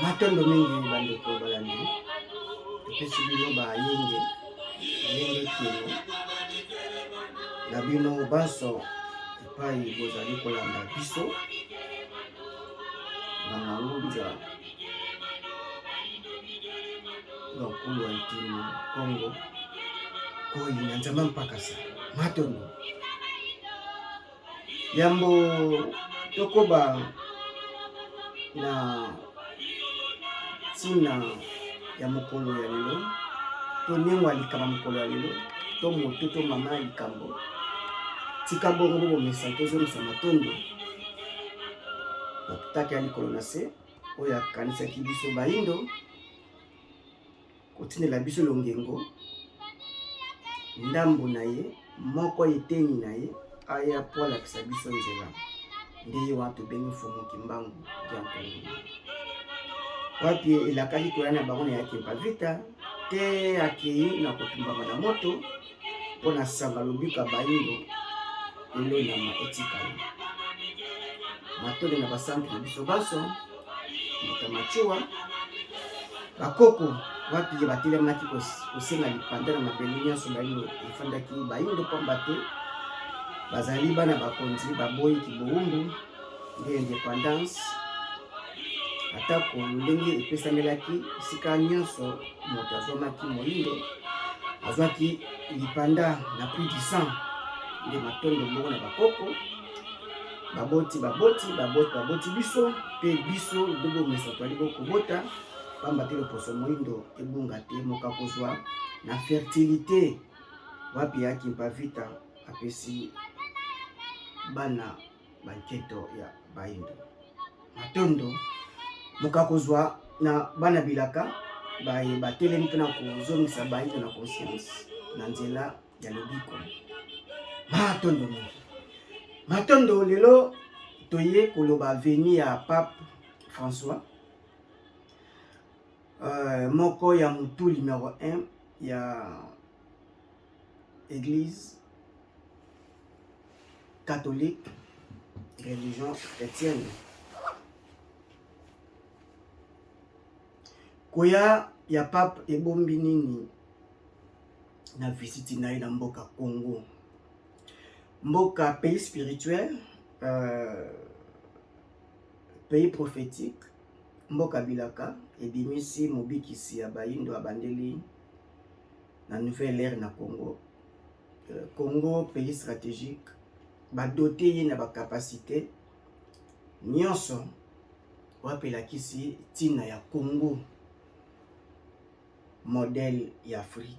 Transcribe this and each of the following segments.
Matondo mingi bandeko balandi, topesi bino bayenge bayenge kino na bino banso epai bozali kolanda biso na ngunza lonkulu ya ntino Kongo koi na Nzambe mpakasa. Matondo. Yambo tokoba na ntina ya mokolo ya lelo to niongo ya likambo ya mokolo ya lelo to moto to mama ya likambo, tika bongo bobomesa tozongisa matondo na tata ya likolo na se oyo akanisaki biso bayindo kotindela biso longengo ndambo na ye moko eteni na ye aya mpo alakisa biso nzela nde ye wana tobengi mfumu Kimbangu dia Mpungu wapi elakaki koya na bango na ya Kimpa Vita te akei na kotumbama na moto mpo na sanga lobiko ya bayindo elonama etikala matondo na basantu na biso banso moto macuwa bakoko wapi ye batelemaki kosenga lipanda na mabele nyonso bayindo efandaki bayindo pamba te bazali bana bakonzi baboyi kibowumbu nde independance atako lolenge epesamelaki esika nyonso moto azwamaki moyindo azwaki lipanda na prix du sang nde matondo moko na bakoko baboti baboti baboti baboti biso mpe biso dobomesa twali bokobota pamba te loposo moyindo ebunga te moka kozwa na fertilité wapi ya Kimpa Vita apesi bana banketo ya bayindo matondo moka kozwa na bana bilaka baye batelemi mpona kozongisa bayindo na conscience na nzela ya lobiko. Matondo mingi, matondo. Lelo toye koloba veni ya Pape François, moko ya mutu numero 1 ya Eglise catholique, religion chrétienne. Koya ya Pape ebombi nini na visite na ye na mboka Congo, mboka pays spirituel, pays prophétique, mboka bilaka ebimisi mobikisi ya bayindo abandeli na nouvelle ère na Congo. Congo pays stratégique, badote ye na bacapacité nyonso wapi elakisi ntina ya Congo modèle ya Afrique.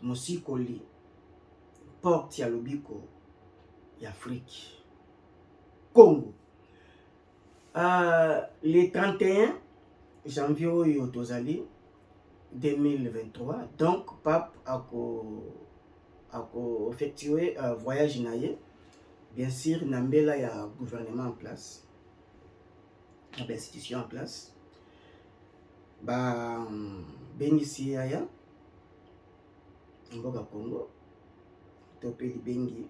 Mosikoli porte ya lobiko ya Afrique Congo. Le 31 janvier oyo tozali 2023, donc pape ako effectuer voyage na ye, bien sûr na mbela ya gouvernement en place, na bainstitution en place. Babengisi ye aya mboka Congo to mpe libengi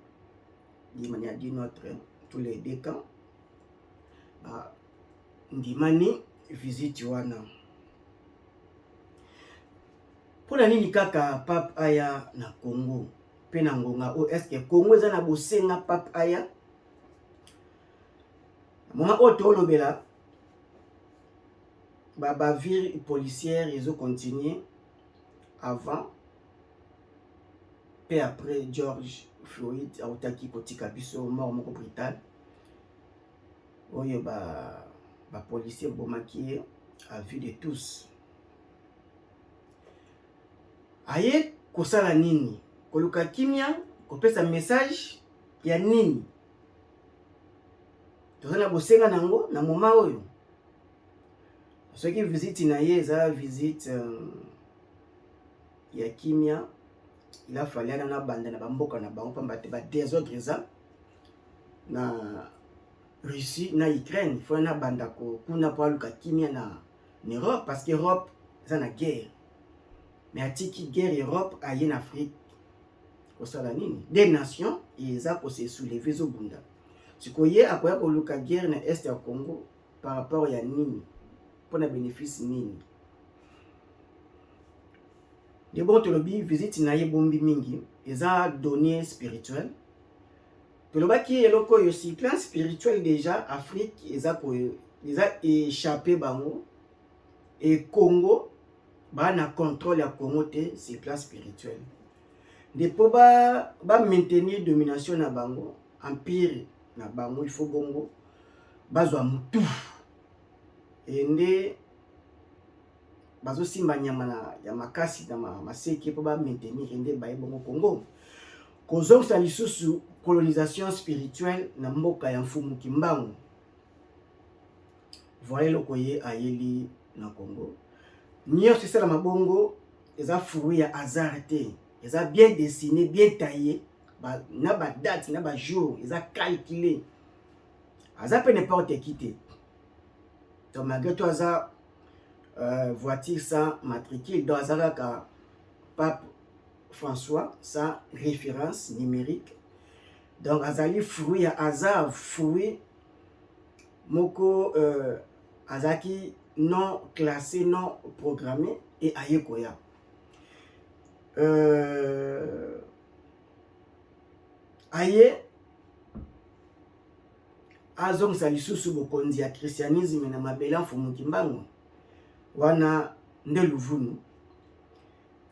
d'une manière d'une autre, tous les deux camps bandimani visite wana. Mpona nini kaka pape aya na Congo mpe na ngonga oyo? Est-ce Congo eza na bosenga pape aya moma oyo toolobela? Babavure policière ezocontinue avant mpe après George Floyd autaki kotika biso, mort moko brutal oyo bapolicier ba bomaki ye à vue de tous. Aye kosala nini? Koluka kimia, kopesa message ya nini? Toza na bosenga na yango na moma oyo. Soki visite na ye eza visite ya kimia, il a fallu ana na banda na bamboka na bango, pamba te badésordre eza na Russie na Ukraine. Faut na banda kuna po aluka kimia na Europe, parce que Europe eza na guerre. Mais atiki guerre Europe, aye na Afrique kosala nini? Des nations eza kose soulever, ezobunda. Sikoyo ye akoya koluka guerre na est ya Congo par rapport ya nini? Mpo na bénéfice nini? Nde bongo tolobi visite na ye ebombi mingi, eza donnée spirituelle. Tolobaki eloko oyo sur plan spirituel déjà Afrique eza ko eza échappé bango et Congo ba na contrôle ya Congo te sur plan spirituel. Nde mpo ba ba maintenir domination na bango, empire na bango, il faut bongo bazwa mutu e nde bazosimba nyama na, ya makasi na maseke mpo ba maintenir nde baye bongo Congo kozongisa lisusu colonisation spirituelle na mboka ya Mfumu Kimbangu. Voilà eloko ye ayeli na Congo. Nyonso esalama bongo eza fruit ya hasard te, eza bien dessiné, bien taillé ba, na ba date na ba jour eza calculé. Aza pe n'importe qui te. Donc malgré tout aza voiture sans matricule, donc aza kaka pape François sans référence numérique. Donc azali fruit ya hasard, fruit moko azalaki non classé, non programmé et aye koya. Aye azongisa lisusu bokonzi ya christianisme na mabele ya Mfumu Kimbangu wana nde luvunu.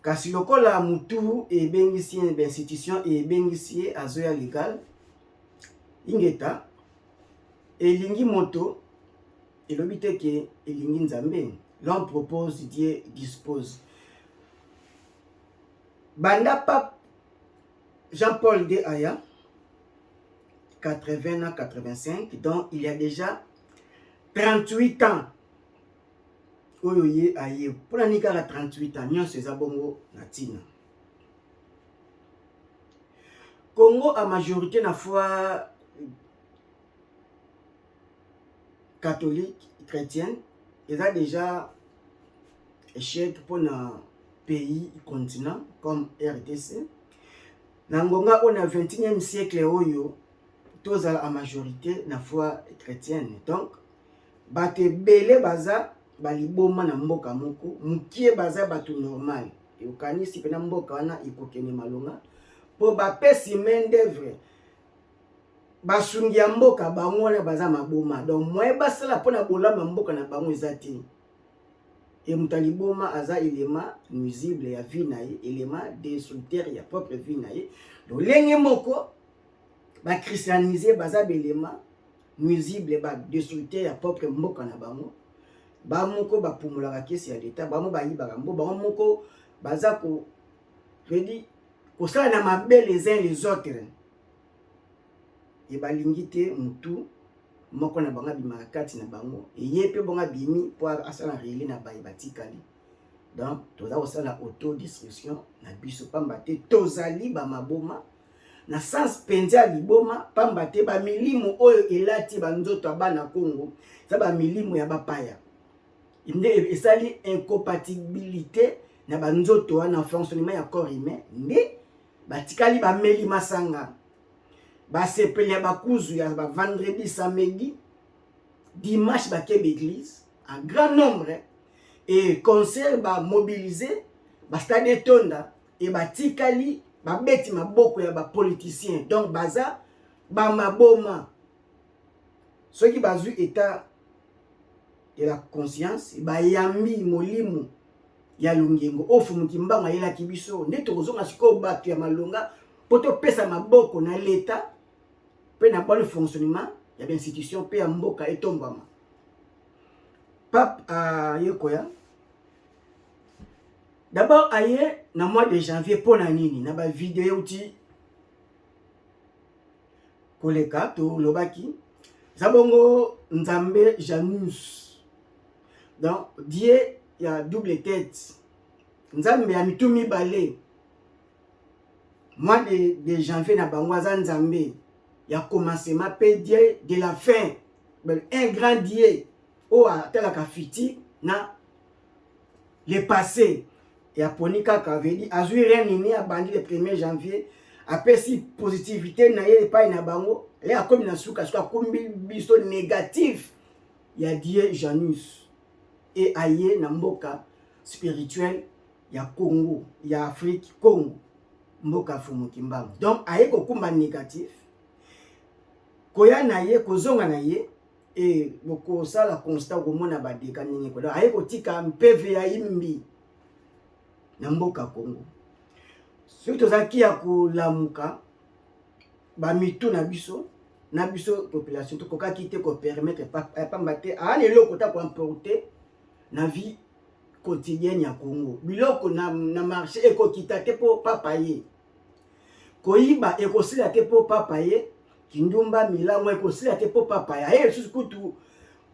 Kasi lokola mutu ebengisi ye, ba institution ebengisi ye, azoya legal ingeta elingi moto elobi te ke elingi Nzambe. L'homme propose, Dieu dispose. Banda pape Jean-Paul II aya 80 na 85, donc il y a déjà 38 ans oyo ye aye. Mpona nini kaka 38 ans? Nyonso eza bongo na ntina. Congo a majorité na foi catholique chrétienne, eza déjà échec mpona pays continent comme RDC. Na ngonga oyo na 21e siècle oyo tozala a majorité na foi chrétienne, donc bato ebele baza baliboma na mboka moko mokie, baza bato normal. Okanisi mpena mboka wana ekokende malonga mpo bapesi main d'œuvre, basungi ya mboka bango wana baza maboma, donc moyen basala mpona bolamu ya mboka na bango eza te. E moto ya liboma aza élément nuisible ya vie na ye, élément destructeur ya propre vie na ye. Lolenge moko bachristianise baza baélément nuisible, badestructeur ya propre mboka na bango. Bamoko bapumulaka kesi ya leta, bango bayibaka mbo bango moko, baza ko vedi kosala na mabe les uns les autres. E balingi te mutu moko na bango abimaka kati na bango, eye mpe bongo abimi mpo asala relais na baye batikali. Donc toza kosala autodestruction na biso pamba te tozali bamaboma na sens mpenza ya liboma, pamba te bamilimo oyo elati banzoto ya bana Kongo eza bamilimo ya bapaya nde esali incompatibilité na banzoto wana, fonctionnement ya corps humain. Nde batikali bameli masanga, basepeli ya bakuzu ya bavendredi, samedi, dimanche, bakebe église en grand nombre et concert, bamobilize bastade etonda e batikali babeti maboko ya bapoliticien. Donc baza bamaboma. Soki bazwi état de la conscience, bayambi molimo ya longengo oyo Fumu Kimbangu ayelaki biso, nde tokozonga sikoyo bato ya malonga mpo topesa maboko na leta mpe na bon fonctionnement ya bainstitution mpe ya mboka etombwama. Pape aye koya d'abord, aye na mois de janvier. Mpo na nini? Na bavideo euti koleka tolobaki eza bongo Nzambe Janus, donc Dieu ya double tête, Nzambe ya mitu mibale. Mois de janvier na bango aza Nzambe ya commencement mpe Dieu de la fin, un grand Dieu oyo atalaka futur na le passé. Aponi kaka vedi azwi rien nini, abandi le 1er janvier. Apesi positivité na ye epai na bango, ye akomi na suka suka akumbi biso négatif ya Dieu Janus e aye na mboka spirituel ya Congo, ya Afrique Congo, mboka Fumu Kimbangu. Donc aye kokumba négatif, koya na ye, kozonga na ye e bokosala constat, okomona badeka ndenge koda aye kotika mpeve ya imbi na mboka Congo. Soki tozalaki ya kolamuka bamitu na biso na biso population, tokokaki te kopermettre, pamba te aa na eloko ta koemporte na vie quotidienne ya Congo. Biloko na marché ekokita te mpo papa ye, koyiba ekosila te mpo papa ye, kindumba milango ekosila te mpo papa ye. Aye lisusu kutu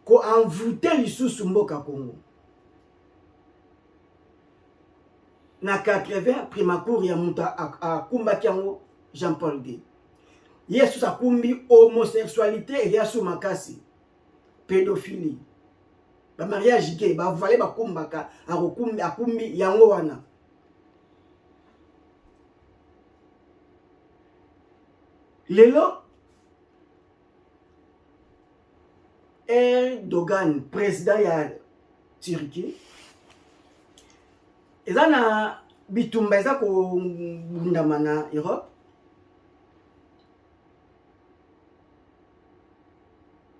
koenvoute lisusu mboka Congo. Na 80 primacour ya moto akumbaki yango Jean Paul II, ye susu akumbi homosexualité eya su makasi, pédophilie, bamariage gay, bavale bakumbaka, akokumbi akumbi yango wana. Lelo Erdogan, président ya Turquie, eza na bitumba eza kobundama na Europe.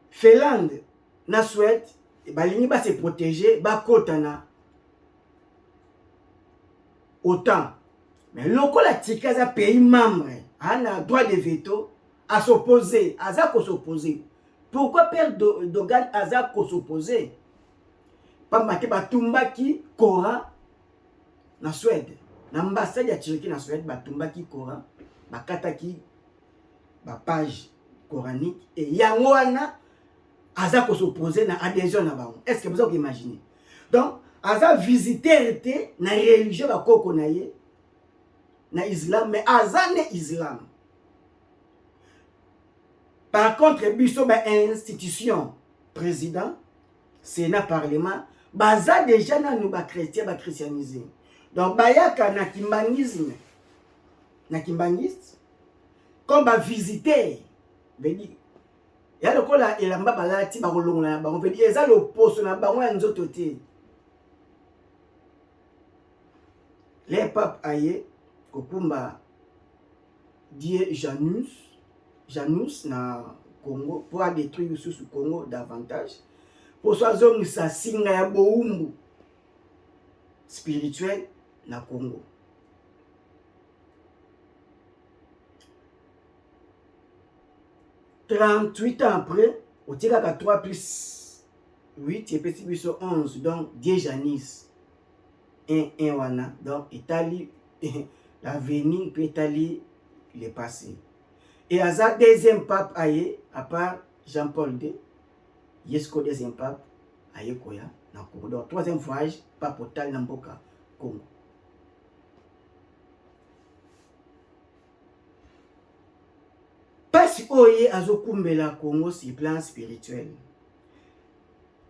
Finlande na Suède balingi ba se protéger, bakota na OTAN, mais lokola Turquie aza pays membre, ana droit de veto, as'oppose, aza kos'oppose. Pourquoi père Erdogan aza kos'oppose? Pamba te batumbaki Coran na Suède, na ambassade ya Turquie na Suède, batumbaki Coran, bakataki bapage coranique, e yango wana aza kos'oppose na adhésion na bango. Est ce que boza koimagine? Donc aza visiteur te na religion bakoko na ye na islam, mais aza nde islam. Par contre biso bainstitution, président, sénat, parlement, baza déjà nanu bachrétien, bachristianisé. Donc bayaka na kimbangisme, na kimbangiste comme bavisiteur, veut dire ya lokola elamba balati bakolongola na bango, veut dire eza loposo na bango ya nzoto te. Le pape aye kokumba Dieu Janus na Congo mpo adétruire lisusu Congo davantage, mpo so azongisa singa ya bowumbu spirituel na Congo. 38 ans après, otikaka 3 plus 8 epesi biso 11. Donc Dieu Janis 1 1 wana, donc etali l'avenir mpe etali le passé. Et aza deuxième pape aye à part Jean Paul II, ye sikoyo deuxième pape aye koya na Congo. Donc troisième voyage pape otali na mboka Congo. Mpasi oyo ye azokumbela Congo sur plan spirituel,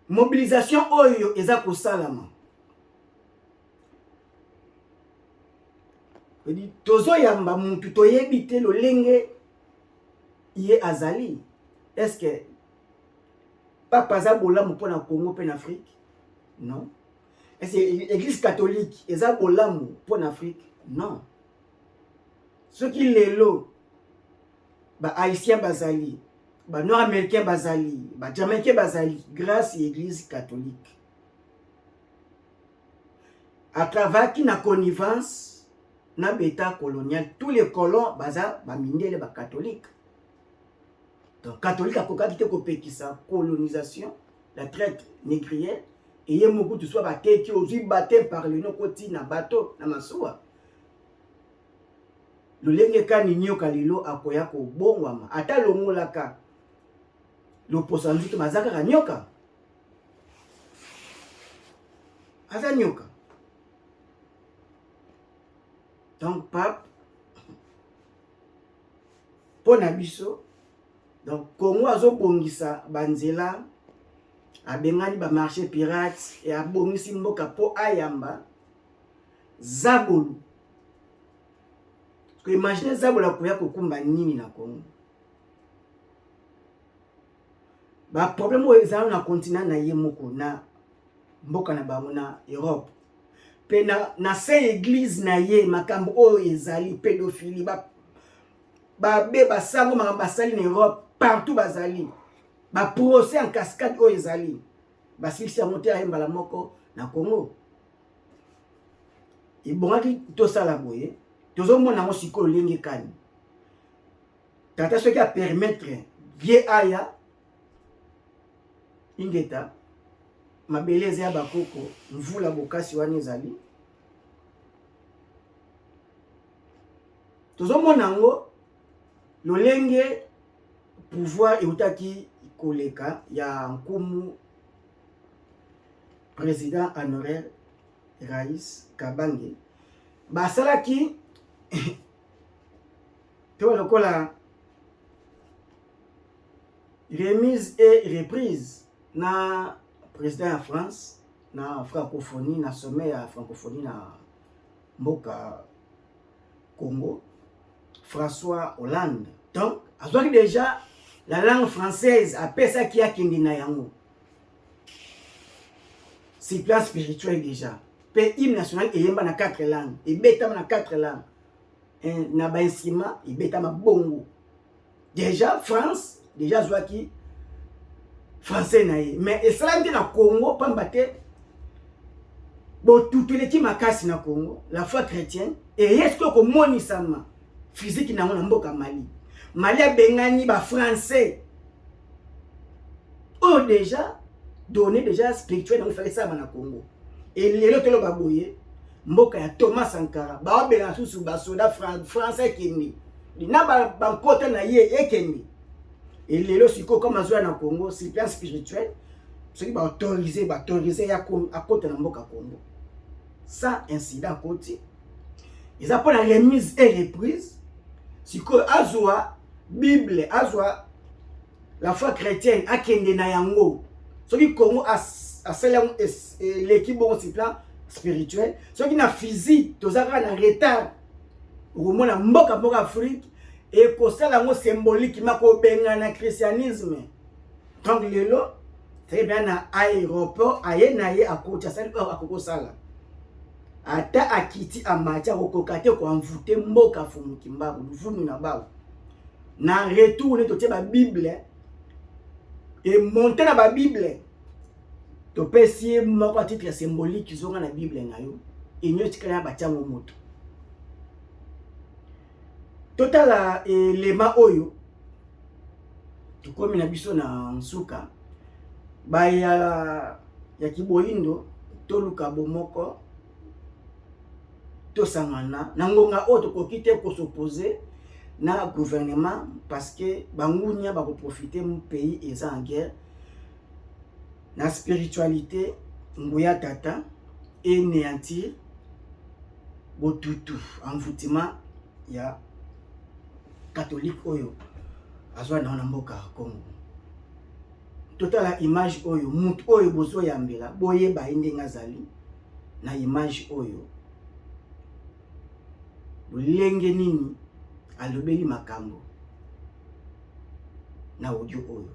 mobilisation oyo eza kosalama, tozoyamba mutu toyebi te lolenge ye azali. Est ce que papa aza bolamu mpona Congo mpe na Afrique? Non. Est ce que église catholique eza bolamu mpona Afrique? Non. Soki lelo bahaïtien bazali, banoir américain bazali, bajamaïcain bazali, grâce ya église catholique. Atravaki na connivence na beta colonial, tous les colons baza bamindele bacatholique. Donc catholique akokaki te kopekisa colonisation, la traite négrière. Eye mokutu so bateki, ozwi baptême par le nom, koti na bateau na masuwa. Lolenge kani nyoka lelo akoya kobongwama, ata longolaka loposo ya nzoto, baza kaka nyoka, aza nyoka. Donc pape mpo na biso, donc Congo azobongisa banzela, abengani bamarché pirate e abongisi mboka mpo ayamba zabolu. Koimagine zabola koya kokumba nini na Congo? Ba problème oyo ezala na continent na ye moko, na mboka na bango na Europe, mpe na saint église na ye, makambo oyo ezali pédophilie, babe basango, makambo basali na Europe partout, bazali baprocès en cascade oyo ezali, basilisi yango te. Aye mbala moko na Congo. Ebongaki tosala boye. Tozomona yango sikoyo lenge kani tata soki apermettre ye aya. Ingeta, mabele eza ya bakoko, mvula bokasi wana ezali. Tozomona yango lolenge pouvoir eutaki koleka ya nkumu président honoraire Rais Kabange, basalaki to lokola remise et reprise na président ya France na francophonie, na sommet ya francophonie na mboka Congo, François Hollande. Donc azwaki déjà la langue française, apesaki, akende na yango sur plan spirituel déjà. Mpe hymne national eyemba na quatre langues, ebetama na quatre langues, na bainstrument ebetama bongo. Déjà France déjà azwaki français na ye, mais esalami te na Congo, pamba te botutu eleki makasi na Congo. La foi chrétienne eye sikoyo komonisama physique nango na mboka Mali. Mali abengani bafrançais oyo déjà donné déjà spirituel yango efaki esalama na Congo. Elelo toloba boye, mboka ya Thomas Sankara baobenga susu basoda français ekende na bankota na ye ekende. Elelo sikoyo comme azwa na Congo sur plan spirituel, soki baautorise, baautorise ye akota na mboka Congo sans incident. Akoti, eza mpona remise et reprise. Sikoyo azwa Bible, azwa la foi chrétienne, akende na yango. Soki Congo asali yango, eleki bongo sur plan spirituel. Soki na physique toza kaka na retard, okomona mboka mboka Afrique ekosala yango symbolique ma kobengana christianisme. Donc lelo très bien, na aéroport aye na ye, akoti, asali oyo akoki kosala. Ata akiti, amati, akokoka te koenvoûter mboka Fumu Kimbangu luvunu na bao. Na retour nde totie babible, emonte na babible, topesi ye moko a titre symbolique: zonga na Bible na yo. Enyo etikali ya batiango moto. Totala elema oyo tokomi na biso na nsuka baya ya kiboyindo. Toluka bomoko, tosangana na ngonga oyo. Tokoki te kos'opposer na gouvernement parce que bangunia bakoprofite. Pays eza en guerre na spiritualité, nguya tata enéantir botutu, envoûtement ya catholique oyo azwa nango na mboka ya Congo. Totala image oyo, mutu oyo bozoyambela, boyeba ye ndenge azali na image oyo, lolenge nini alobeli makambo na audio oyo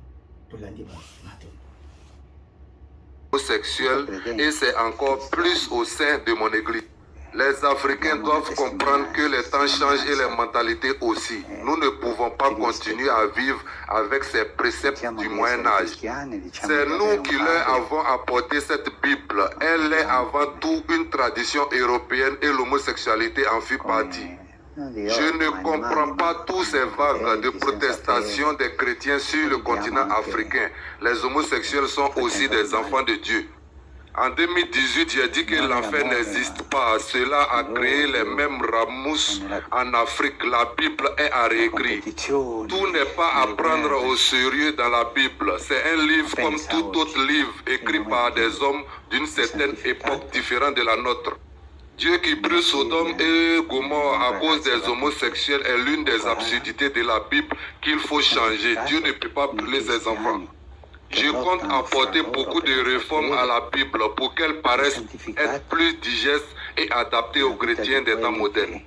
tolandi matolo. Sexuel et c'est encore plus au sein de mon église. Les Africains doivent comprendre que les temps changent et les mentalités aussi. Nous ne pouvons pas continuer à vivre avec ces préceptes du Moyen Âge. C'est nous qui leur avons apporté cette Bible. Elle est avant tout une tradition européenne et l'homosexualité en fit partie. Je ne comprends pas tous ces vagues de protestation des chrétiens sur le continent africain. Les homosexuels sont aussi des enfants de Dieu. En 2018, j'ai dit que l'enfer n'existe pas. Cela a créé les mêmes ramous en Afrique. La Bible est à réécrire. Tout n'est pas à prendre au sérieux dans la Bible. C'est un livre comme tout autre livre écrit par des hommes d'une certaine époque différente de la nôtre. Dieu qui brûle Sodome et Gomorre à cause des homosexuels est l'une des absurdités de la Bible qu'il faut changer. Dieu ne peut pas brûler ses enfants. Je compte apporter beaucoup de réformes à la Bible pour qu'elle paraisse être plus digeste et adaptée aux chrétiens des temps modernes.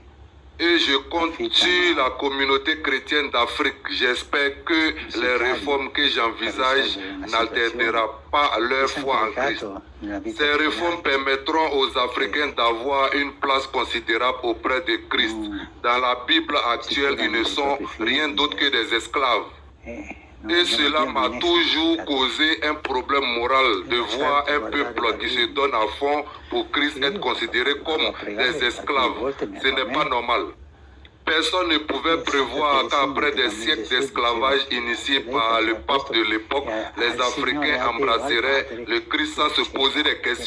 Et je compte sur Affittano la communauté chrétienne d'Afrique. J'espère que un les sicario réformes que per j'envisage risolvere una situazione n'altérera pas che leur sempre foi en Christ. applicato nella vita Ces réformes quotidiana, permettront aux Africains che d'avoir une place considérable auprès de Christ. non Dans la Bible si actuelle, ils curano ne dei sont propri rien figli d'autre que des esclaves. e non Et abbiamo cela più m'a amnesia toujours peccato. causé un problème moral E de voir lasciarti un guardare peuple da qui se lui. donne à fond pour Christ E être io considéré vado comme a pregare des alcune esclaves. volte mi Ce n'est pas addormento. normal. Personne ne pouvait E Santa prévoir Teresina qu'après che des bambino siècles Gesù diceva d'esclavage initiés che lei par le faceva pape questo de l'époque, e les al Signore Africains a Dio, al embrasseraient Padre le Christ sans se poser diceva des che questions.